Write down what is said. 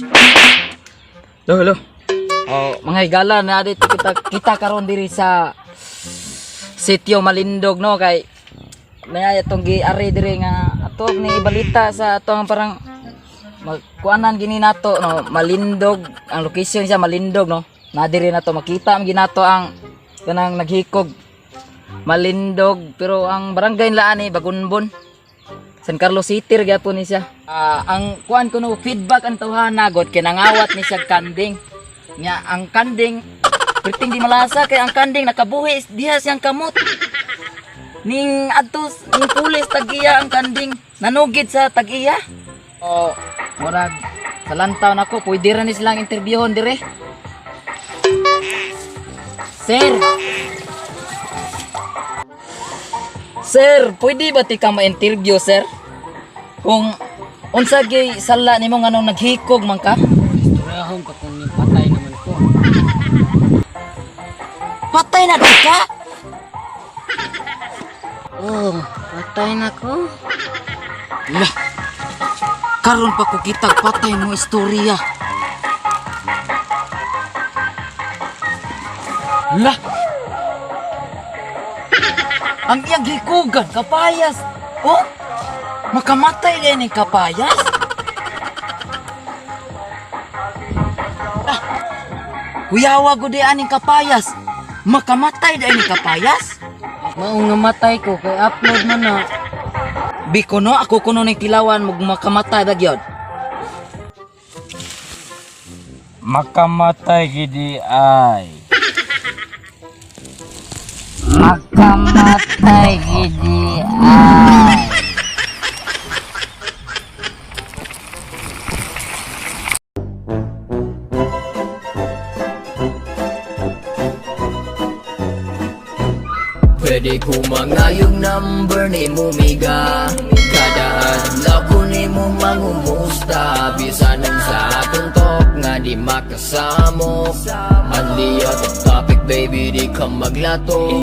Hello, hello. Oh, mga higala na dito kita kita karon diri sa Sitio Malindog, no, kay may atong giari diri nga ato ni ibalita sa atong parang magkuanan gini nato, no. Malindog ang location siya, Malindog, no. Na diri nato makita ang ginato ang kanang naghikog Malindog, pero ang barangay nila ani Bagunbon, San Carlos City ra gyapon ni siya. Ah, ang kuan kuno feedback ang tawhana god kay nangawat ni siya kanding. Nya ang kanding perting di malasa kay ang kanding nakabuhi diha siyang kamot. Ning adto ning pulis tag-iya ang kanding nanugid sa tag-iya. O murag sa lantaw nako pwede ra ni silang interviewon dire. Sir. Sir, pwede ba ti ka ma-interview, sir? Kung unsa gyud sala nimo nganong naghikog man ka? Istoryahon pa kung patay naman ko. Patay na di ka? Oh, patay na ko. Lah. Karon pa ko kitag patay mo istorya. Lah. Ang iyang hikugan kapayas. Oh. Makamatay din ni kapayas. Ah. Kuyawa gud aning kapayas. Makamatay din ni kapayas. Mao nga matay ko kay upload man na. Biko no, ako kuno ning tilawan mug makamatay ba gyud. Makamatay gidi ay. Makamatay gidi ay. Pwede ko mangayong number ni Mumiga. Kada adlaw ko ni mo mangumusta. Bisan sa akong talk nga di makasamok. Only out of topic, baby, di ka maglato.